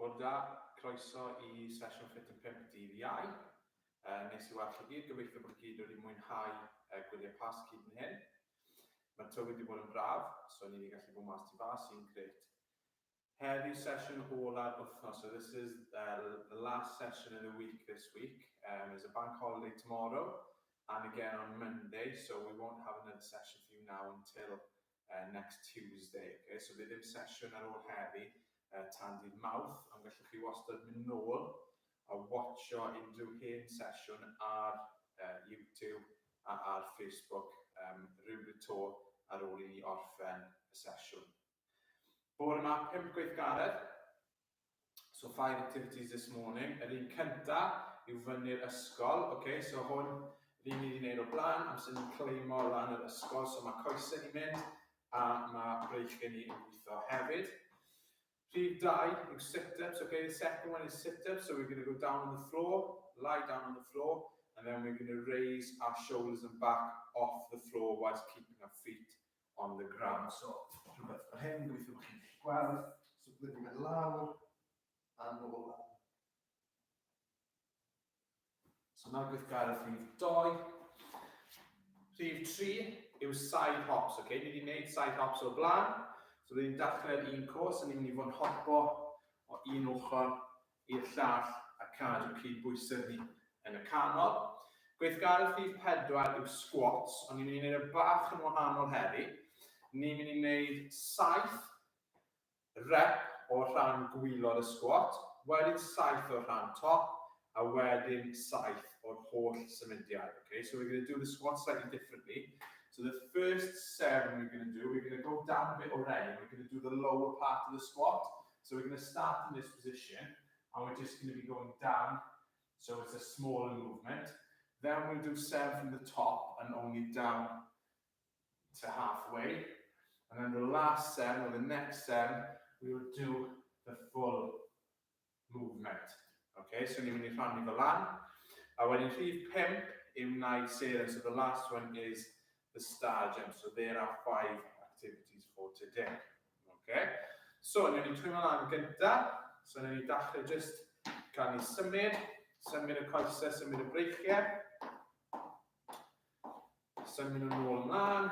Bore da, croeso i sesiwn Ffit yn 5 dydd Iau. Uh, nes i weld chi gyd, gobeithio bod chi gyd wedi mwynhau uh, gwyliau Pasg hyd yn hyn. Mae'r tywydd wedi bod yn braf, so ni wedi gallu bod mas tu fas, sy'n grêt. Heddiw sesiwn ola'r wythnos, so this is uh, the last session of the week this week. There's a bank holiday tomorrow and again on Monday, so we won't have another session for you now until uh, next Tuesday. Okay? So bydd ddim sesiwn ar ôl heddi uh, tan dydd Mawrth, ond gallwch chi wastad mynd nôl a watcho unrhyw hen sesiwn ar uh, YouTube a ar Facebook um, rhywbryd to ar ôl i ni orffen y sesiwn. Bore yma, pump gweithgaredd. So five activities this morning. Yr un cynta yw fyny'r ysgol. Okay, so hwn, yr un ni wedi gwneud o blaen, amser ni'n cleimo lan yr ysgol. So mae coesau ni'n mynd a mae breichiau ni yn gweithio hefyd. Rhif 2 yw sit-ups. Okay, the second one is sit-ups. So we're going to go down on the floor, lie down on the floor, and then we're going to raise our shoulders and back off the floor whilst keeping our feet on the ground. So, rhywbeth fel hyn, gobeithio bod chi'n gallu gweld. So, byddwn ni'n mynd lawr a nôl lan. So, na'r gweithgaredd rhif 2. Rhif 3 yw side hops, okay? Ni wedi gwneud side hops o'r blaen. So, byddwn ni'n dechrau'r un cwrs, a ni'n mynd i fod yn hopo o un ochr i'r llall a cadw cyd-bwysedd ni yn y canol. Gweithgaredd rhif 4 yw squats, ond ni'n mynd i wneud e bach yn wahanol heddi. Ni'n mynd i wneud 7 rep o'r rhan gwylod y squat, wedyn 7 o'r rhan top, a wedyn 7 o'r holl symudiad. Okay, so we're going to do the squat slightly differently. So the first 7 we're going to do, we're going to go down a bit already. We're going to do the lower part of the squat. So we're going to start in this position and we're just going to be going down. So it's a smaller movement. Then we'll do 7 from the top and only down to halfway. And then the last 7 or the next 7, we will do the full movement. Okay, so ni'n mynd i rhannu fel lan. A wedyn rhif 5 yw naid seren. So the last one is the star jump. So there are 5 activities for today. Okay. So, newn ni twymo lan gynta. So, newn ni dachrau just cael ni symud, symud y coesau, symud y breichiau. Symud nhw nôl ymlaen.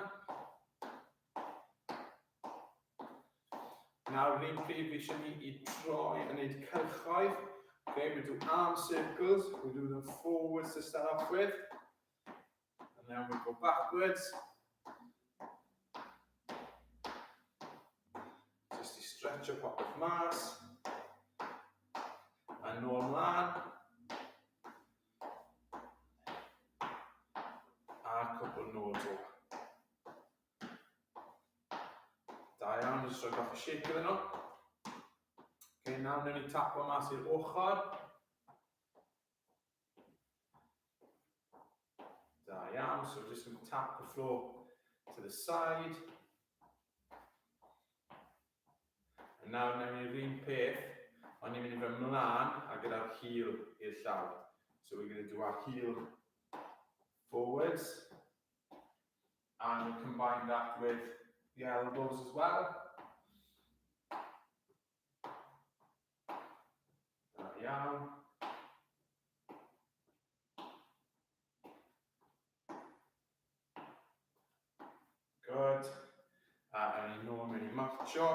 Nawr, yr un pryd fi eisiau ni i droi a wneud cylchoedd. Okay, we do arm circles, we do them forwards to start off with. And then we go backwards. Just i stretcho popeth mas. A nôl mlaen. A cwpl nôl to. Da iawn, jyst rhoi bach o shake iddyn nhw. Okay, nawr wnawn ni tapo mas i'r ochr. Da iawn, so we're just going to tap the floor to the side. A nawr wnawn ni'r un peth, ond ni'n mynd i fy mlaen a gyda'r heel i'r llawr. So we're going to do our heel forwards. And we'll combine that with the elbows as well. Da iawn. Good. A ewn ni nôl mewn i marcho.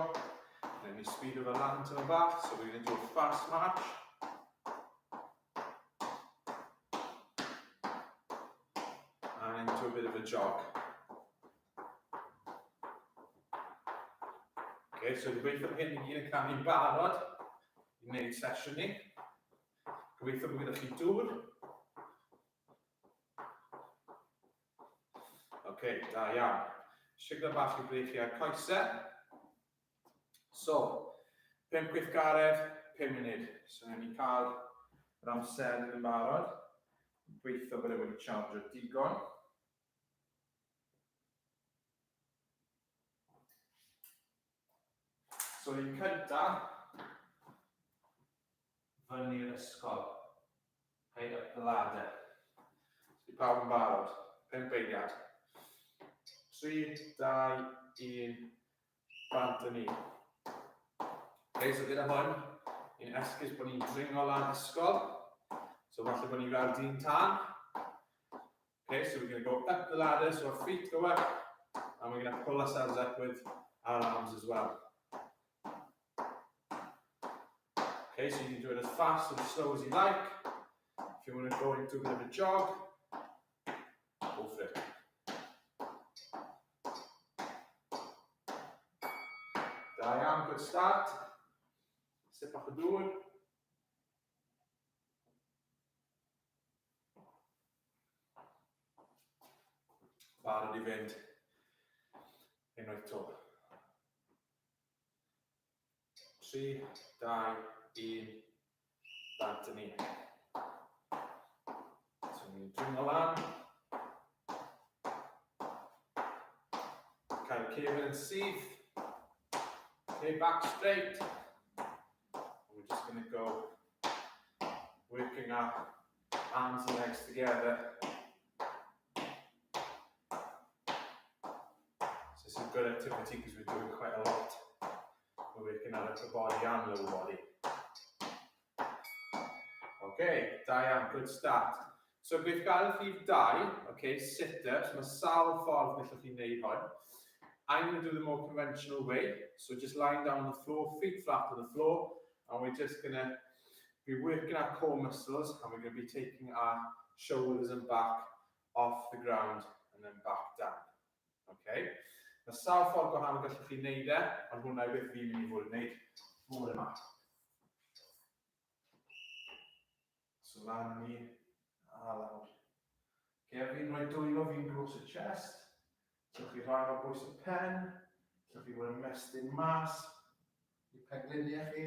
Newn ni speedo fe lan tyma bach, so we're going to do a fast march. And into a bit of a jog. Okay, so gobeithio bod hyn i gyd yn cael ni'n barod i wneud sesiwn ni. Gobeithio bod gyda chi dŵr. Okay, da iawn. Signa bach i breichiau a'r coesau. So, 5 gweithgaredd, 5 munud. So, wnawn ni cael yr amser yn barod. Gobeithio bod e wedi charge digon. So un cynta, fyny'r ysgol. Okay, up the ladder. So pawb yn barod. 5 eiliad. 3, 2, 1, bant yn ni. Okay, so gyda hwn, Ni'n esgus bod ni'n dringo lan ysgol. So falle bod ni fel dyn tân. Okay, so we're going to go up the ladder, so our feet go up, and we're going to pull ourselves up with our arms as well. Okay, so you can do it as fast or as slow as you like. If you want to go into a bit of a jog, go for it. Da iawn, good start. Sip bach o dŵr. Barod i fynd unwaith to. 3, 2, 1, bant yn ni. So ni'n dringo lan. Cael y cefn yn syth. Okay, back straight. And we're just going to go working our arms and legs together. So it's a good activity because we're doing quite a lot. We're working our upper body and lower body. Okay, da iawn, good start. So gweithgaredd rhif 2, okay, sit-ups, mae sawl ffordd gallwch chi wneud hwn. I'm going to do the more conventional way, so just lying down on the floor, feet flat on the floor, and we're just going to be working our core muscles, and we're going to be taking our shoulders and back off the ground and then back down. Okay? Mae sawl ffordd gwahanol gallwch chi wneud e, ond hwnna yw beth fi'n mynd i fod yn wneud bore yma. So lan ni, a lawr. Okay, fi'n rhoi dwylo fi'n groes y chest. Llwch chi rhoi o bwys y pen. Llwch chi fod yn mestyn mas i pengliniau chi,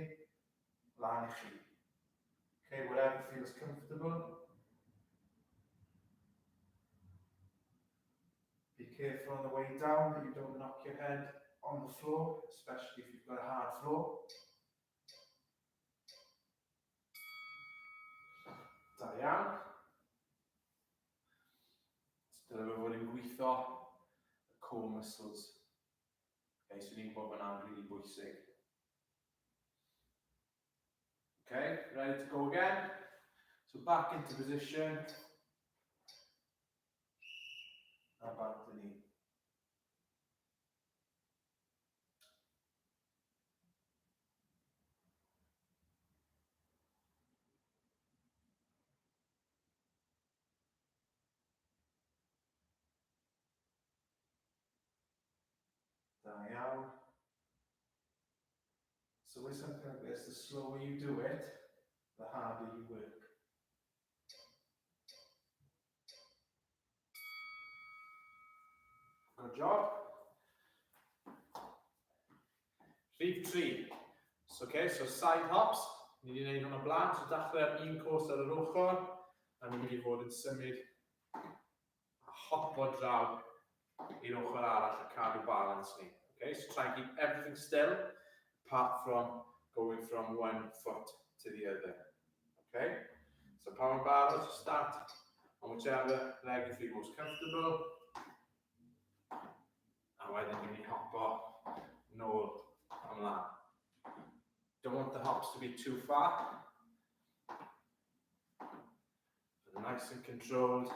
lan i chi. Okay, whatever feels comfortable. Be careful on the way down that you don't knock your head on the floor, especially if you've got a hard floor. Da iawn. So dyle fe fod yn gweithio y core muscles. Okay, so ni'n gwybod bod hwnna'n rili bwysig. Okay, ready to go again? So back into position. A bant yn ni. Da iawn. So with something like this, the slower you do it, the harder you work. Good job. Rhif 3. So, okay, so side hops. Ni wedi gwneud hwn o blaen. So dechrau ar un cwrs ar yr ochr. A ni'n mynd i fod yn symud a hopo draw i'r ochr arall a cadw balance ni. Okay, so try and keep everything still apart from going from one foot to the other. Okay, so pan mae'n barod, so start on whichever leg you feel most comfortable. A wedyn ni'n mynd i hopo nôl ymlaen. Don't want the hops to be too far. But nice and controlled.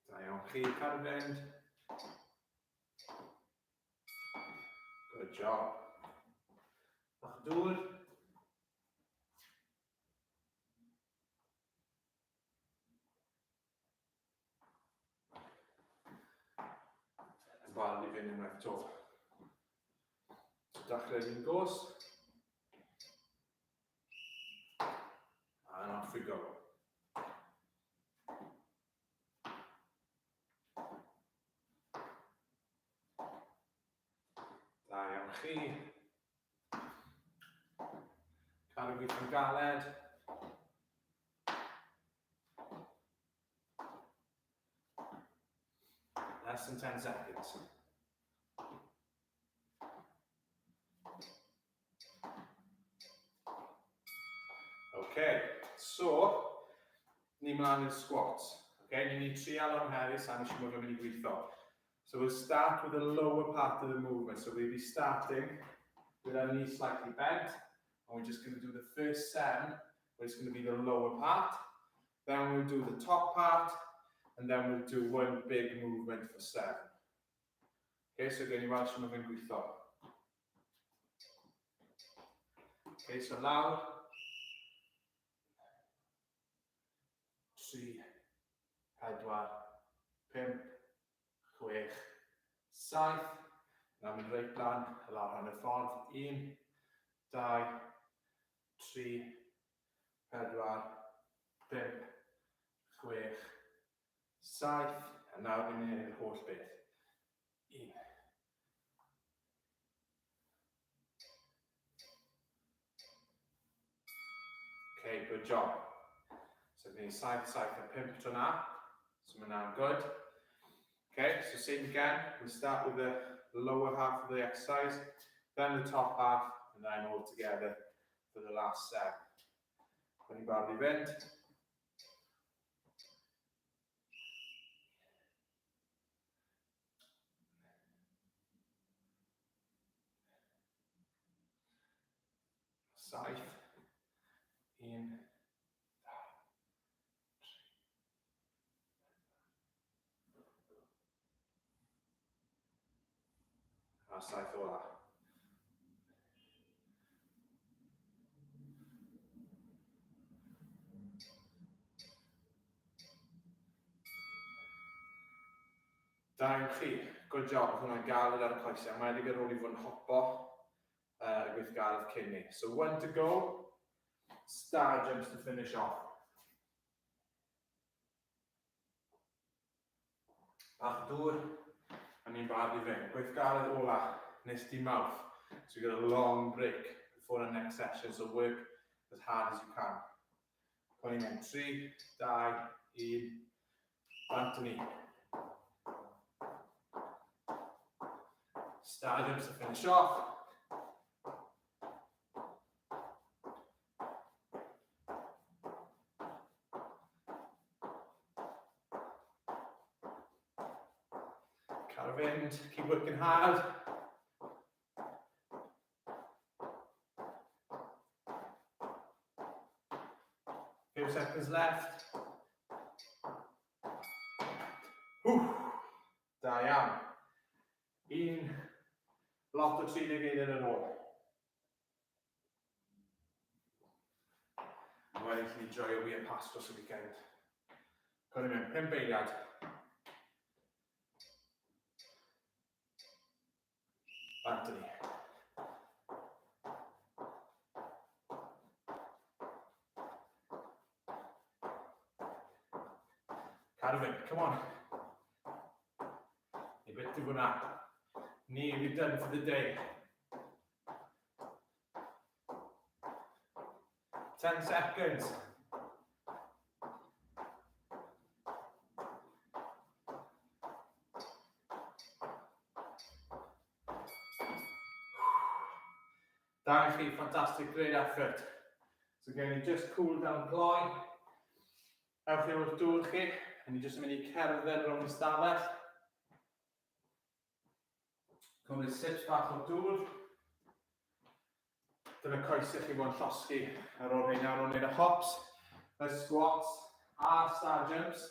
Da iawn chi, cadw fynd. Good job. Bach o dŵr. Yn barod i fynd unwaith to. So dechrau'r un gos. And off we go. Da iawn chi. Cadw gweithio'n galed. Less than 10 seconds. Okay, so, Ni mlaen i'r squats. Okay, ni'n mynd i trial o'n heddi, sa'n eisiau bod yn mynd i gweithio. So we'll start with the lower part of the movement. So we'll be starting with our knees slightly bent, and we're just going to do the first seven, where it's going to be the lower part. Then we'll do the top part, and then we'll do one big movement for seven. Okay, so gen i weld sy'n fe'n gweithio. Okay, so lawr. 3, 4, 5, 6, 7. Nawr mynd reit lan, lawr hanner ffordd. 1, 2, 3, 4, 5, 6, 7. A nawr ni'n mynd i wneud yr holl beth. 1. Okay, good job. So ni'n 7, 7 a 5 tro na. So mae na'n good. Okay, so same again. We start with the lower half of the exercise, then the top half, and then all together for the last seven. When ni'n barod i fynd. Saith. Un, dau, tri. A saith ola. Da iawn chi. Good job. Oedd hwnna'n galed ar y coesau. Mae'n enwedig ar ôl i fod yn hopo y gweithgaredd cyn ni. So one to go. Star jumps to finish off. Bach o dŵr, a ni'n barod i fynd. Gweithgaredd ola, nes di mawrth. So we got a long break before our next session, so work as hard as you can. Cwn i'n mynd. 3, 2, 1, bant ni. Star jumps to finish off. Cadw fynd, keep working hard. Few seconds left. Whew. Da iawn. Un lot o 30 eiliad ar ôl. A wedyn chi joio wir pas dros y weekend. Cwn i mewn, 5 eiliad. Bant ni. Cadw fynd, come on. Ni beth i hwnna. Nearly done for the day. 10 seconds. Da i chi, fantastic, great effort. So gen i just cool down gloi. Ewch i o'r dŵr chi, a ni jyst yn mynd i cerdded rownd y stafell. Cymryd sips bach o dŵr. Dyna coesau chi fod yn llosgi ar ôl rheina, ar ôl wneud y hops, y squats a'r star jumps.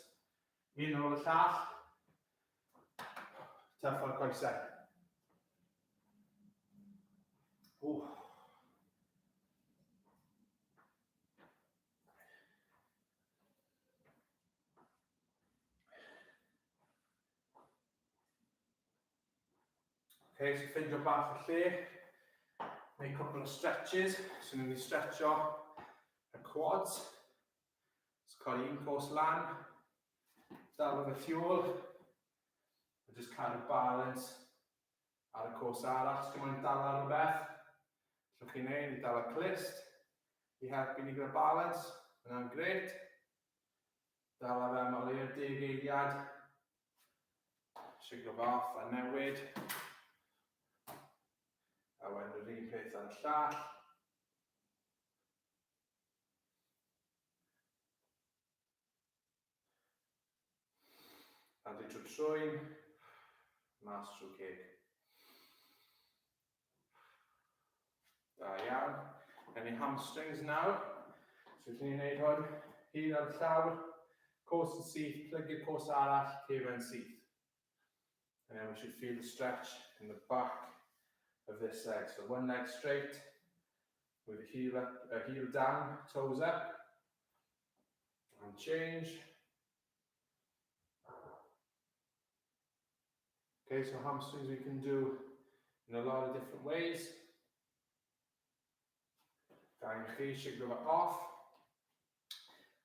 Un ar ôl y llall. Tough o'r coesau. Ww. Okay, so ffindio bach o lle, neu cwpl o stretches. So ni'n mynd i stretcho y quads. So cael un cos lan, dal efo fuel, a just cadw balance ar y cos arall. Os chi'n moyn dal ar rhywbeth, allwch chi wneud, i dal y clust, i helpu ni gyda balance, yna'n gret. Dal ar am o leiaf deg eiliad. Siglo fe off a newid. A wedyn yr un peth ar y llall. Anadlu trwy trwyn, mas trwy ceg. Da iawn. Ewn ni hamstrings nawr. So ydyn ni'n gwneud hwn, hyd ar y llawr, cos yn syth, plygu'r cos arall, cefen syth. And then we should feel the stretch in the back of this leg. So one leg straight, with the heel, up, heel down, toes up. And change. Okay, so hamstrings we can do in a lot of different ways. Da i chi, siglo fe off.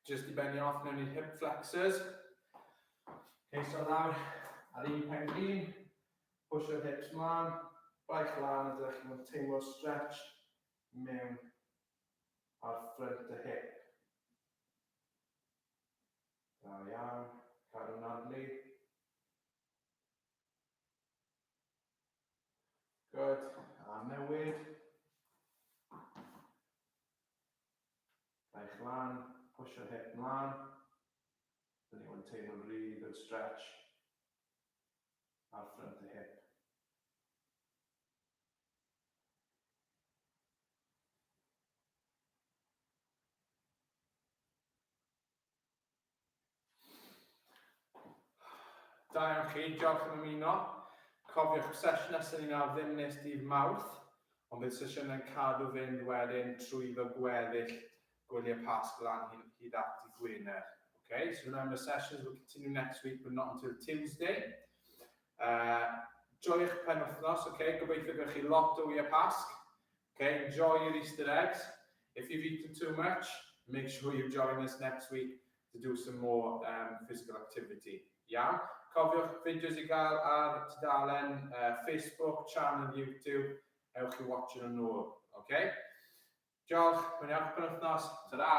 Just i benni off mewn i'r hip flexors. Okay, so lawr ar un pen glin, push your hips mlaen, braich lan a dylech chi fod teimlo stretch mewn ar ffrynt y hip. Da iawn, cadw nadlu. Good, a newid. Braich lan, pwysio hip mlaen. Dyn ni wedi teimlo really good stretch ar ffrynt y hip. Da iawn chi, diolch am ymuno. Cofiwch, sesiwn nesaf ni nawr ddim nes dydd Mawrth, ond bydd sesiynau'n cadw fynd wedyn trwy fy gweddill gwyliau Pasg lan hyd at dydd Gwener. Okay, so remember sessions will continue next week, but not until Tuesday. Joiwch penwythnos, okay? Gobeithio gewch chi lot o wyau Pasg. Okay, enjoy your Easter eggs. If you've eaten too much, make sure you join us next week to do some more physical activity. Iawn? Cofiwch, fideos i gael ar tudalen Facebook, channel YouTube. Ewch i watch nhw nôl. Okay? Diolch, mwynhewch penwythnos. Ta-ra!